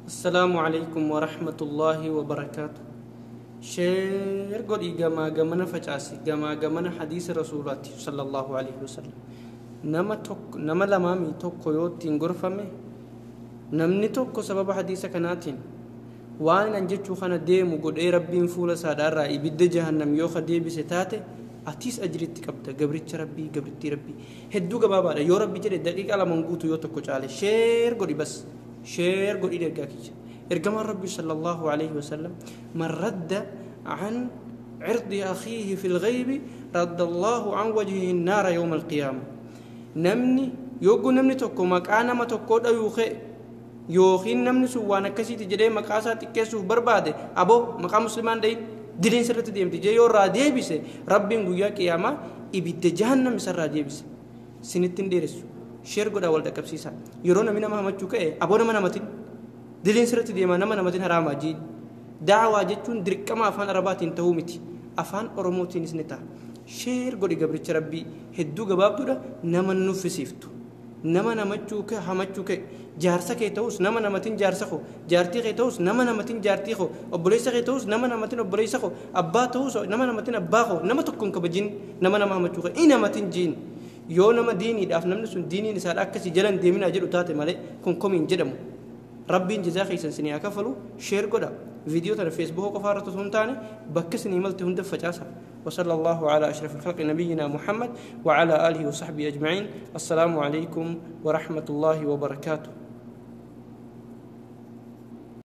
Assalaamu Aleykum Warahmatullaahi Wabarakaatu Share godhii gamaa gamana facaasi gamaa gamana hadiisa rasuulaati sallallahu alaihi wasallam nama tokko nama lamaami tokko yoo ittiin gorfame namni tokko sababa hadiisa kanaatiin waan an jechuu kana deemu godhee rabbiin fuula isaadhaarraa ibidda jahannam yoo ka deebise taate atiis ajriitti qabda gabricha rabbii gabrittii rabbii hedduu gabaabaadha yoo rabbi jedhe daqiiqaa lamaan guutu yoo tokko caale sheer godhi bas Share godhii ergaa kiyya. Ergamaan Rabbii sallallahu alaihi wasallam man radda an cirdi akhiihi fil ghaybi radda Allahu an wajhihi naara yawma alqiyaama. Namni yogguu namni tokko maqaa nama tokkoo dhayuu ka'e yookiin namni sun waan akkasiiti jedhee maqaa isaa xiqqeessuuf barbaade aboo maqaa muslimaan dhayin diliin sirratti deemti jee yoo irraa deebise Rabbiin guyyaa qiyaamaa ibidda jahannam isarraa deebise. Sinitti hin dheeressu. Share godhaa wal dhaqqabsiisaa. Yeroo namni nama hamachuu ka'e aboo nama namatin diliin sirratti deemaa nama namatin haraamaa jiin. Da'awaa jechuun dirqama afaan Arabaatiin ta'uu miti. Afaan Oromootiinis ni ta'a. Share godhi gabricha Rabbii hedduu gabaabduudha nama nuffisiiftu. Nama namachuu kee hamachuu kee jaarsa kee ta'us nama namatin jaarsa koo jaartii kee ta'us nama namatin jaartii koo obboleessa kee ta'us nama namatin obboleessa koo abbaa ta'us nama namatin abbaa koo nama tokko hin kabajin nama nama hamachuu kee in hamatin jiin yoo nama diiniidhaaf namni sun diiniin isaadha akkasii jala hin deeminaa jedhu taate malee kun komii hin jedhamu. Rabbiin jazaa keessan isinii haa kafalu share godha viidiyoo tana feesbuuka qofaa irratti osoo hin taane bakka isinii malte hunda facaasa. وصلى الله على أشرف الخلق نبينا محمد وعلى آله وصحبه أجمعين السلام عليكم ورحمة الله وبركاته.